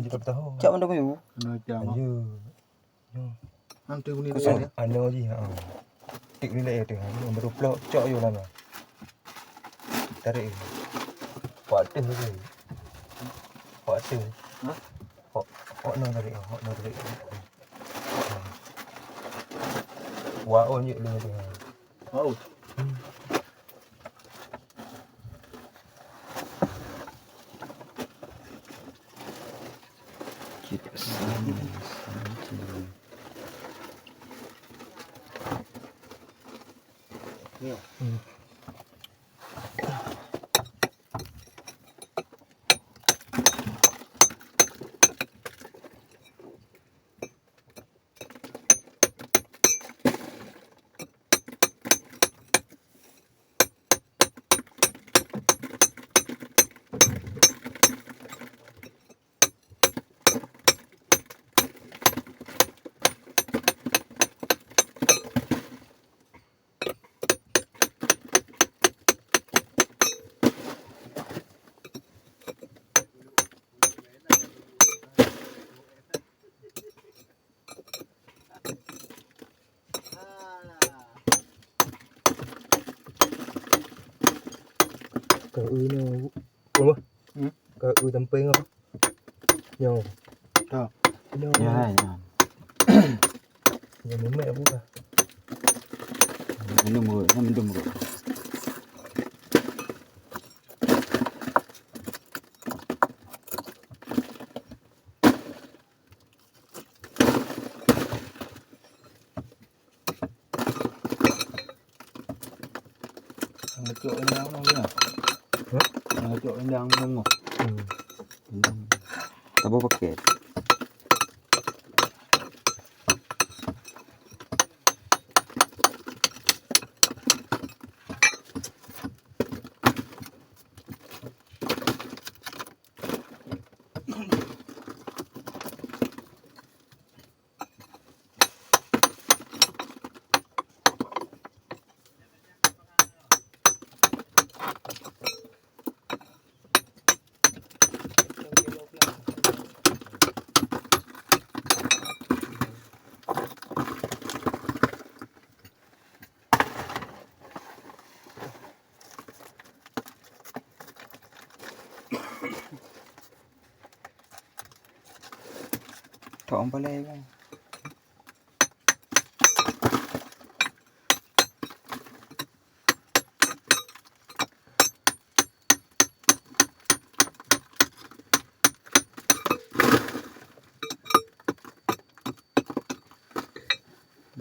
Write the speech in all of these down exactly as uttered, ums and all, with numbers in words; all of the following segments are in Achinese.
Cok tahu. Cok mandum yue. Kena cok. Ayo. Yo. Nanti bunyi dia. Kusok. Ano ji, ha. Tik ni lah ya tu. Baru plok cok yo lama. Tarik. Pak teh tu. Pak teh. Hah? Hok, hok no tarik, hok no tarik. Wah, oh, nyek lu tu. Wow. Kita sama, sama. Ya. Hmm. Keu ui nyoe, apa? Hmm? Keu ui tempeng apa? Nyoe. Ka. Nyoe. Ya, ya. Nyoe meumèt apa kah? Minum dulu, ya, minum dulu. Ngecok rendang tu ya. Hah? Ngecok rendang tu. Hmm. Rendang. Saboh paket. Thok palai bang.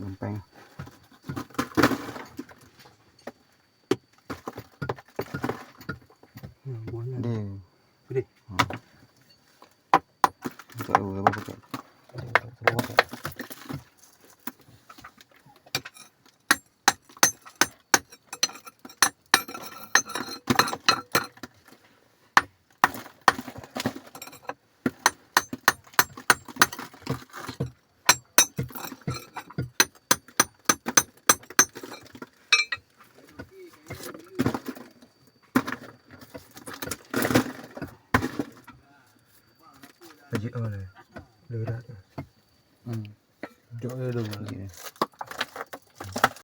Gampang. Hmm, buahnya. Deh. Gede. Hmm. Untuk apa, apa pakai? Untuk, untuk, untuk apa? Ajik awak ni. Leurak. Hmm. Jok dia dulu. Iya.